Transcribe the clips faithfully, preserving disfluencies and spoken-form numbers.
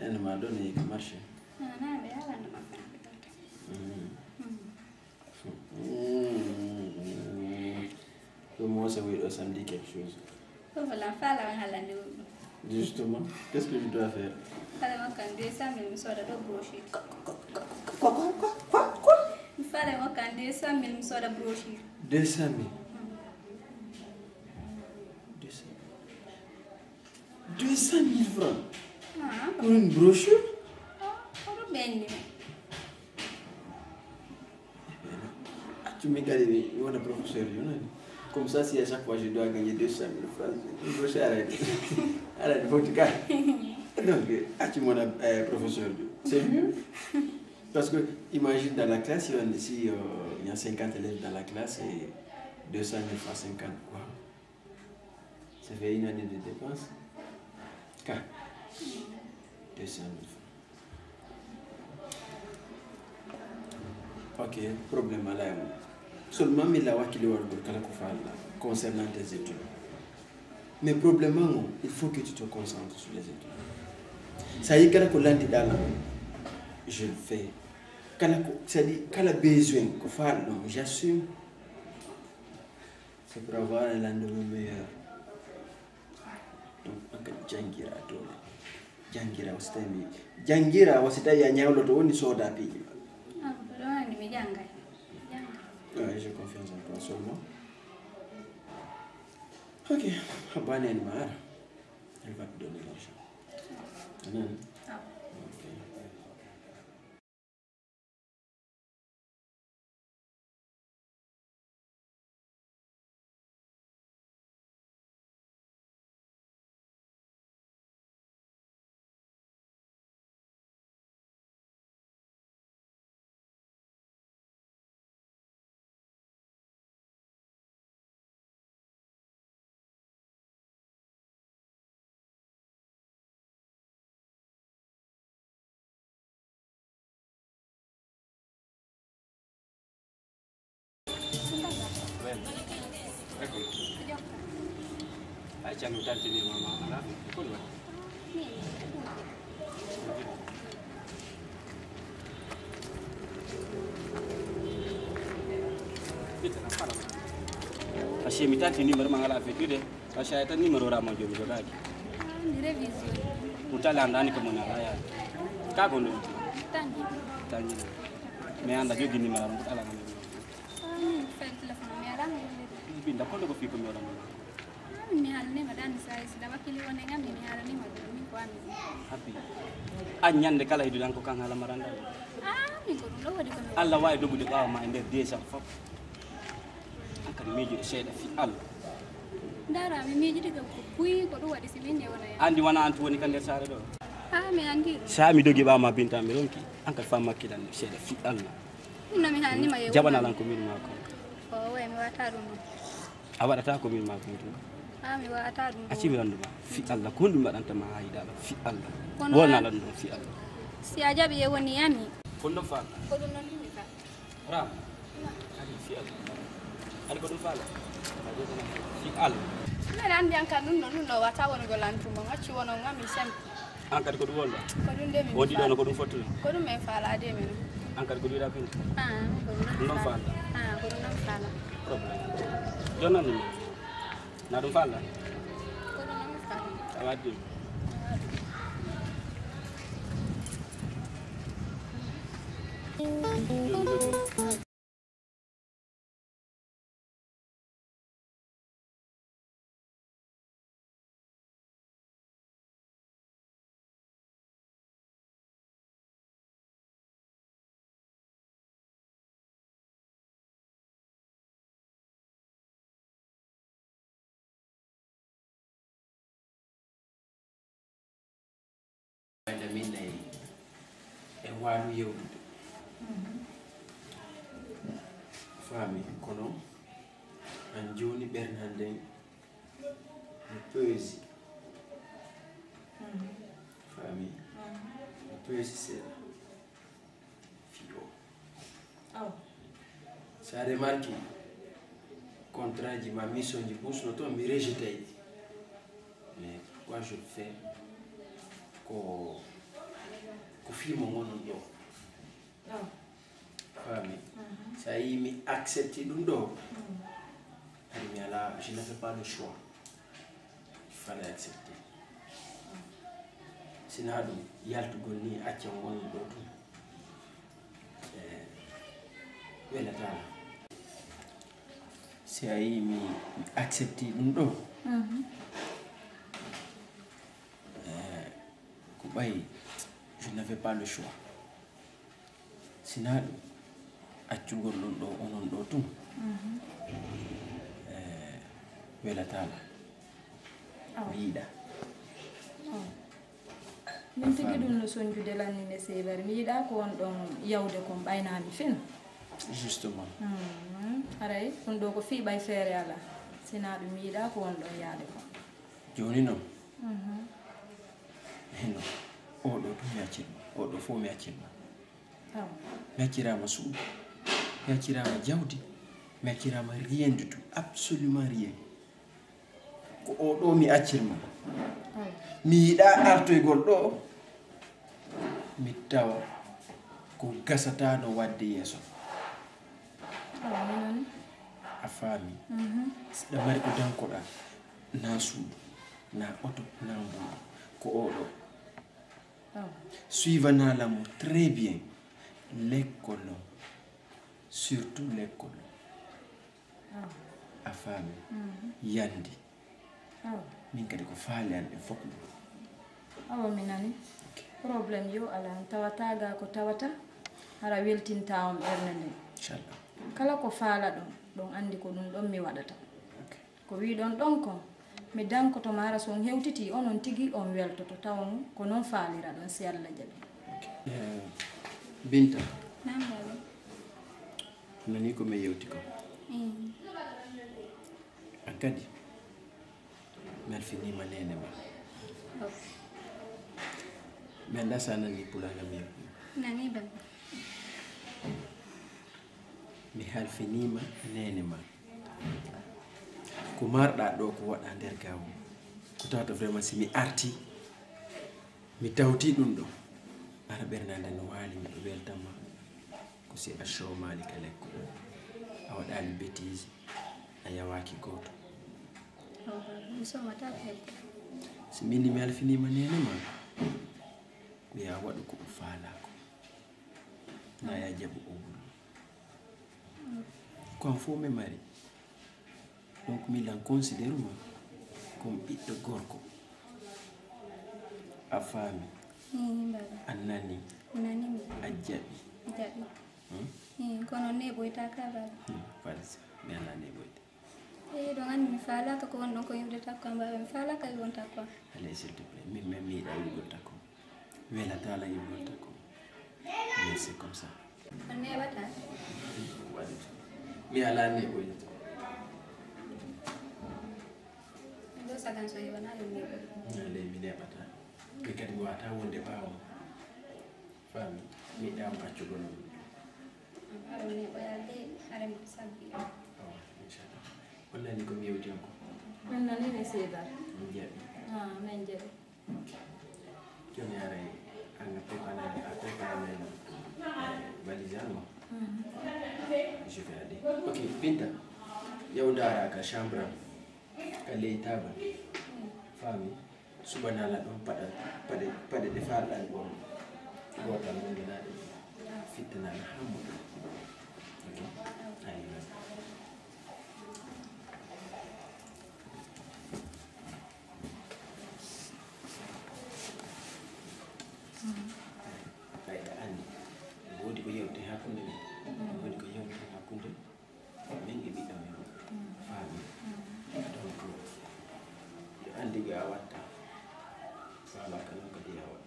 Ene ma ɗo ne ka marché. Ah, na ɓe yalanno ma fen. Ɗum mo se wi ɗo, ça me dit quelque chose. Ko wala fala wan halande ɗum. Justement, qu'est-ce que je dois faire? Fala wan kan deux cent mille mi soda ɗo brochir. Quoi, quoi, quoi, quoi? Mi fala wan kan deux cent mille mi soda brochir. Deux cent mille. Deux cent mille francs pour une brochure? Oɗo ɓenni. Accu min kadi mi wona professeur yo nani. Comme ça, si à chaque fois je dois gagner deux cent mille francs, une brochure arrête. Arrête, faut que tu gagnes. Donc, accu mon professeur, c'est mieux. Parce que imagine dans la classe, si, on, si euh, il y a cinquante élèves dans la classe et deux cent mille fois cinquante, quoi. Ça fait une année de dépenses. Ka. Deux cent mille francs. Ok, problème ala e mum. Seulement mi la wakkili wargol kala ko falla concernant tes études. Mais problème ma ngo, il faut que tu te concentres sur les études. Ça y est, kala ko landiɗa lan, je le fais. Kala ko, c'est-à-dire kala besoin ko falla ɗon, j'assume. C'est pour avoir un lendemain meilleur. Donc an kadi janngira doole. Janngira wasi tawi mi janngira wasi tawi a ñawloto woni sooda piiji ma. Ah, ko ɗon anndi mi janngay. Jannga. Ouais, j'ai confiance en toi seulement. Ok, habbani en ma ara. Elle va te donner l'argent. Anan. Ah. Ok. Ay, can mi tantinii ma, ma, ma, ko ɗum waɗi? Parce que mi tanti numéro ma, ala feddude. Parce que a yetta numéro ra mo jomi jogaaki. Andi révision. Ko tala andani ko mon ala ya. Ka ko no? Tangi. Tangi. Mais anda jogi numéro mo tala ngam. Ani fel téléphone mi ala mo. Binda ko ko fi ko mi wala mo. Ani mi hal ne madan sa is da wakili wona ngam mi hal ne madan mi ko ami. Happy. An ñande kala hidu dan ko kan hala maranda. Ah, mi ko ɗum ɗo waɗi ko mi Allah wawi dogude ɓawa ma e nder deux cents fop. An kadi miijo e seeɗa fi Allah. Ndara mi miijo diga ko buy ko ɗum waɗi si min ne wona ya. Andi wona an tu woni ka nder saare ɗo. Ha mi andi. Sa mi dogi ɓawa ma binta mi ronki. An kadi fam makkilan seeɗa fi Allah. Ɗum no mi hanni ma yewu. Jaɓana lan ko min ma ko. O way mi wata ɗum ɗum. A waɗata ko min ma ko ɗum. Ha mi wata ɗum ɗum. Acci mi landu ma. Fi Allah ko ɗum waɗanta ma hayda fi Allah. Wona lan ɗum fi Allah. Si a jaɓi e woni yami. Ko ɗum fa. Ko ɗum non ɗum ka. Ram. Adi fi al. Adi ko ɗum faala. Fi al. Mbeɗa anndi an kan ɗum ɗo ɗum ɗo wata wonugol an tuma ngacci wono ngami sem. An kadi ko ɗum wonɗa? Ko ɗum de min. Wonɗi ɗo no ko ɗum fottude? Ko ɗum min faalaade min. An kadi ko ɗum yiɗa pin? Ah, ko ɗum non faala. Ah, ko ɗum non faala. Problème. Jonnan ɗum. Na ɗum faala? Ko ɗum non faala. A waddi. Min nayi e waanu yewtude. Faami, kono an jooni ɓernde nden no peesi. Faami, no peesi seeɗa. Fiyo. Sa remarki, contrat ji ma mission ji ɓusno toon, mi rejetay ɗi. Mais pourquoi je le fais? Ko Mo ngonon ɗo. Faami? So a yii mi accepti ɗum ɗo, hari mi alaa, je n'avais pas le choix. Il fallait accepter. Sinaa ɗum, yaltugol ni, acca ngonon ɗo tun. Eh, welataa ma. Si a yii mi accepti ɗum ɗo, eh, ko ɓay, je n'avais pas le choix. Sinaa ɗum, accugol ɗum ɗo, onon ɗo tun, eh, welataa ma. Awa. Mi yiɗaa. Awa. Min tigi ɗum no sonjude lanni ne seebari. Mi yiɗaa ko on ɗon yawde kon ɓaynaami fin. Justement. Hmm. Haray ɗum ɗo ko fii ɓay feere alaa. Sinaa ɗum mi yiɗaa ko on ɗon yaade kon. Jooni non. Mhm. Hino. Oo ɗo tun mi accirma. Oo ɗo fof mi accirma. Awa. Mi acciraama suudu. Mi acciraama jawdi. Mi acciraama rien du tout. Absolument rien. Ko oo ɗo mi accirma. Awa. Mi yiɗaa artoygol ɗo. Mi tawa ko gasata no wadde yeeso. Awa, mi nani. A faami? Mhm. Si ɗa mari ko dankoɗaa, na suudu, na oto, na mbuuɗu. Ko oo ɗo. Awa. Suivana lamu très bien. Lekkol non. Surtout lekkol non. Awa. A faami? Mhm. Yandi. Awa. Min kadi ko faale an ɗen fof ko ɗum. Awa, mi nani. Ok. Problème yo alaa, on tawata ga ko tawata, hara weltinta on ɓernde nden. Inchallah. Kala ko faalaɗon, ɗon anndi ko ɗum ɗon mi waɗata. Ok. Ko wiɗon ɗon kon, mi dankoto ma, hara so on hewtitii, onon tigi on weltoto, tawon ko non faaliraɗon, si Alla jaɓi. Ok. Eh, Binta. Naam, baaba. Nani ko mi yewti ko? Mm. An kadi, mi halfiniima neene ma. Ok. Mi anndaa so a nanii pulaar am yewti. Nanii, baaba. Mi halfiniima neene ma. Ko marɗaa ɗo ko waɗaa nder gawo. Ko tawata vraiment si mi artii, mi tawtii ɗum ɗo. Ara ɓernde nden no waali, miɗo weltan ma. Ko si a soomaali ka lekko ɗo. A waɗaali bêtise, a yawaaki gooto. Oh, mi soomataa ko lekko. Si min mi halfiniima neene ma, ko yaa waɗu ko o faalaa ko. Na yaa jaɓu o wuro. Ko an fof mi mari. Donc, miɗen considère ma comme ɓiɗɗo gorko. A faami? Ii, mbaɗa. A nani? Nani mi. A jaɓi? Jaɓi. Hmm? Ii, kono neeɓoyta ka, baaba. Hmm, falsa. Mi alaa neeɓoyde. Ii, ɗon anndi mi faalaaka ko won ɗon ko yiwde takko am, baaba. Mi faalaaka wi'on takko am. Allez, s'il te plaît. Min, min mi yiɗaa wi'ugol takko. Welataa la yiɗgol takko. Mais c'est comme ça. On neeɓataa? Waɗi. Mi alaa neeɓoyde. Ɗo sagan so heɓanaa ɗum neeɓoy. Allez, mi neeɓataa. Ɓe kadi mi waawataa wonde ɓaawo. Faami? Mi yiɗaa mo accugol mo. Aɗa neeɓoyaa de, hare mo sabbi. Awa, inchallah. On nani ko mi yewti on ko? Min nani ne seeɗa. Min jaɓi. Ah, min jaɓi. Jooni haray an a préparé, a préparé men, eh, valise an o? Mhm. Je vais aller. Ok, Binta, yaw ndaara ka chambre am, ka ley taabal. Faami? Suba nala ɗon paɗa, paɗe, paɗe ɗe faalɗaa ɗon. Gootal ɗon ngalaa ɗe. Fittanaa haa moƴƴa. Ok? Aywa. Ɓay a anndi, woodi ko yewte hakkunde men. Woodi ko yewte hakkunde men e ɓiɗɗo men. Faami? Donc, yo anndi ko a watta. Faalaaka noon kadi yo a waɗ.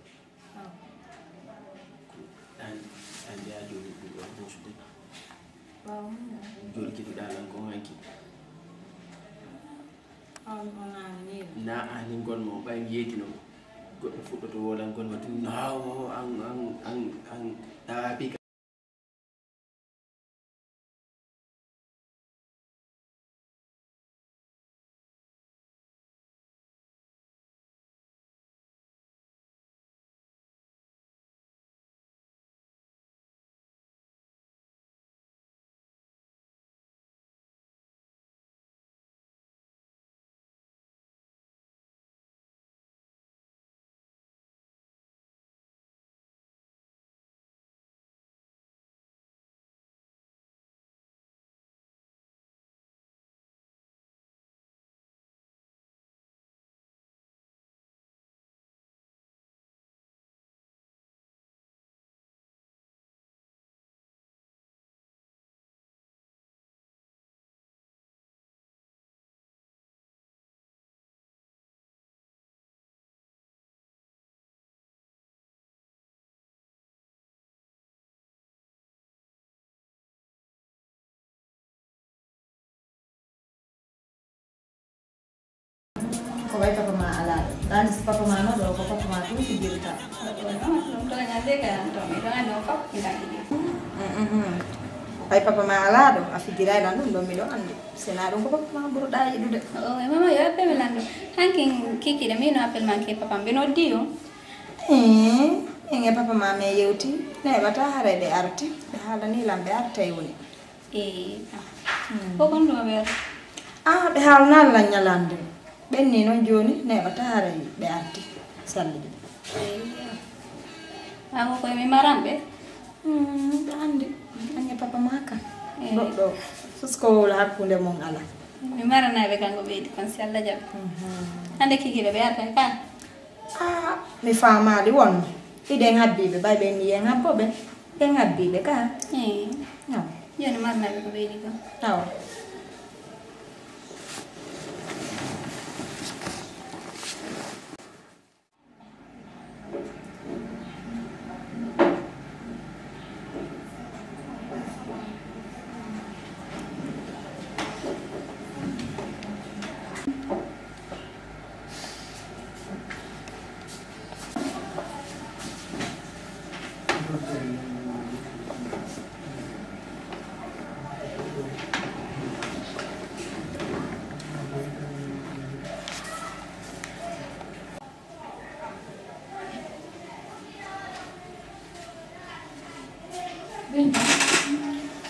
Ko an, an njeyaa jooni ɗum ɗo muusude. Jooni keɗuɗaa lan ko hanki. Na ani ngol mo ɓay yeetino. Goɗɗo fuɗɗoto woolangol ma tun, no, an, an, an, an, ɗaaɓi. An si papa ma no ɗo, ko papa ma tun fijirta. Ɗum ɗo ñande ka an to, miɗo anndi on fof ko nganndi ɗi. Ay papa ma alaa ɗo, a fijiray lan ɗum ɗo miɗo anndi. Sina ɗum ko papa ma ɓurɗa yiɗude. O, e mama yo appel mi lanndo. Hankin kiki de mino appel man ke papa mbe noddi yo. Eh, en e papa ma me yewti. Neɓata haray ɓe arti. Ɓe haalani lan ɓe artay woni. Eh, ah. Hmm. Ko kon ɗum ɓe arti? Ah, ɓe haalnaa lan ñalande. Ɓen ni noon jooni neɓata haray ɓe arti. Salliji. Eh, ah. Ako koye mi maran ɓe? Hmm, ɓe anndi. An e papa ma kan. Eh. Goɗɗo. Fus ko wowla hakkunde mon ala. Mi maranaa ɓe kanko ɓeydi kon si Allah jaɓi. Mhm. Hannde kiki ɓe ɓe artay kan? Ah, mi faamaali wonno. Iɗen habbiiɓe, ɓay ɓen ni yen habbo ɓe. Yen habbiiɓe ka. Eh. No. Jooni marnaaɓe ko ɓeydi ko. Awa. Binta,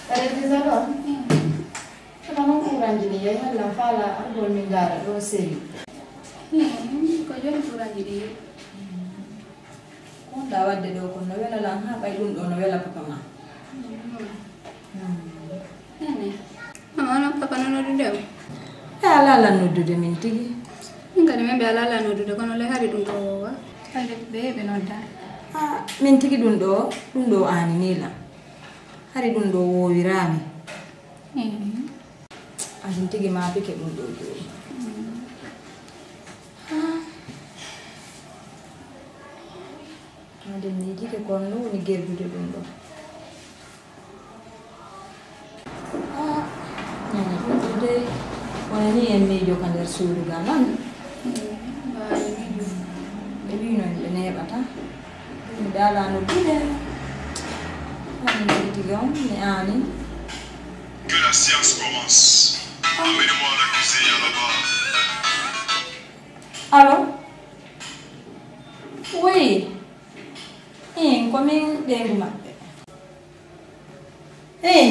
kare visa ɗo? Kono noon kuranji ɗi yehi halla faala argol min ngaara ɗo seri. Hmm, ko jooni kuranji ɗi yehi. Ko wonɗa waɗde ɗo kon no wela lan, haa ɓay ɗum ɗo no wela papa ma. Hmm. Hmm. Nene. Mama, onon papa no noddude o? E alaa lan noddude min tigi. Min kadi min ɓe alaa lan noddude, kono le hari ɗum ɗo wowa. Kadi ɓe ɓe nodda. Ah, min tigi ɗum ɗo, ɗum ɗo aani ni lan. Hari ɗum ɗo wowiraani. Hmm. Ahin tigi ma pike ɗum ɗo jooni. Hmm. Ah. Ande miijike kon no woni gerdude ɗum ɗo. Ah, nene ɗum ɗo dey. Wona ni en miijo ka nder suudu ga non. Ɓe wino en ɓe neeɓata. Mi daalano dude. Woni mi tigi on mi aani. Que la séance commence. Amenez-moi l'accusé à la barre. Allô? Oui. Hein, ko min ɓeyngu maɓɓe. Hein,